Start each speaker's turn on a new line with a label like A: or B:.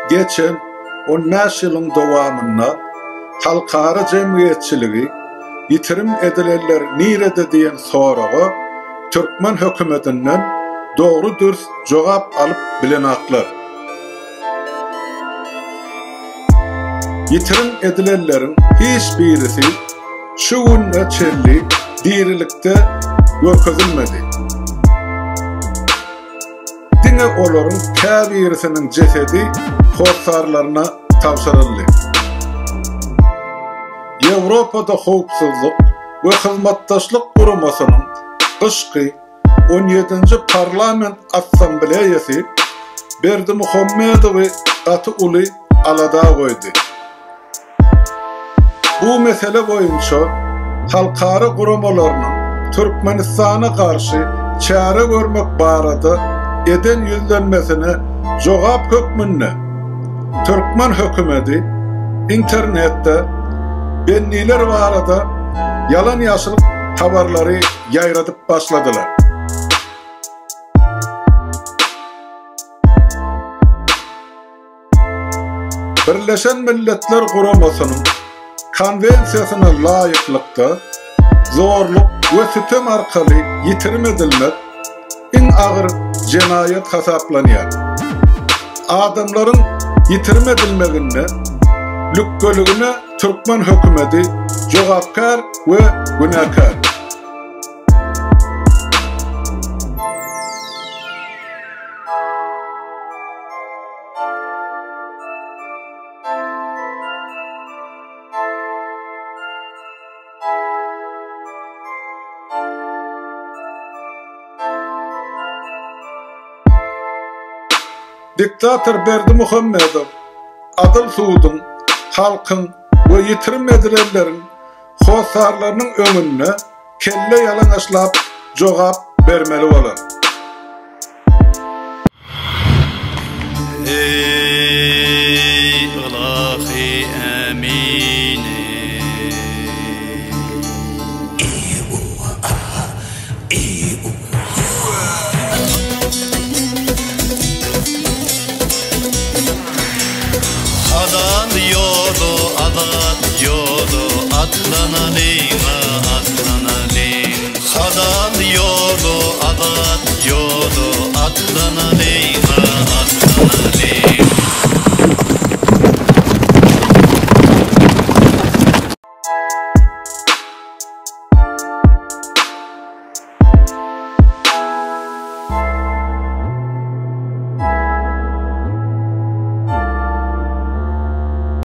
A: Geçen on bäş ýylyň dowamynda halkara jemgyýetçiligi ýitirim edilenler nirede diýen soraga türkmen hökümetinden dogry-dürs jogap alyp bilenaklar. Ýitirim edilenleriň hiç birisi şu güne çenli dirilikde görkezilmedi. Diňe olaryň käbirisiniň jesedi hossarlaryna tabşyryldy. Ýewropada Howpsuzlyk we Hyzmatdaşlyk Guramasynyň gyşky on ýedinji Parlament Assambleýasy Berdimuhamedowy gaty uly alada goýdy. Bu mesele boýunça halkara guramalarynyň Türkmenistana garşy çäre görmek barada eden ýüzlenmesine jogap hökmünde türkmen hökümeti internetde bendiler barada ýalan-ýaşryk habarlary ýaýradyp başladylar. Birleşen Milletler Guramasynyň Konwensiýasyna laýyklykda, zorluk we sütem arkaly ýitirim edilmek iň agyr jenaýat hasaplanýar. Adamlaryň ýitirim edilmeginde lükgeligine türkmen hökümeti jogapkär we günäkär. Diktator Berdimuhamedow adyl suduň, halkyň we ýitirim edilenleriň hossarlarynyň öňünde kelle ýalaňaçlap jogap bermeli bolar.
B: Eý ylahy ämini. Halal ýola azat ýola atlanaly.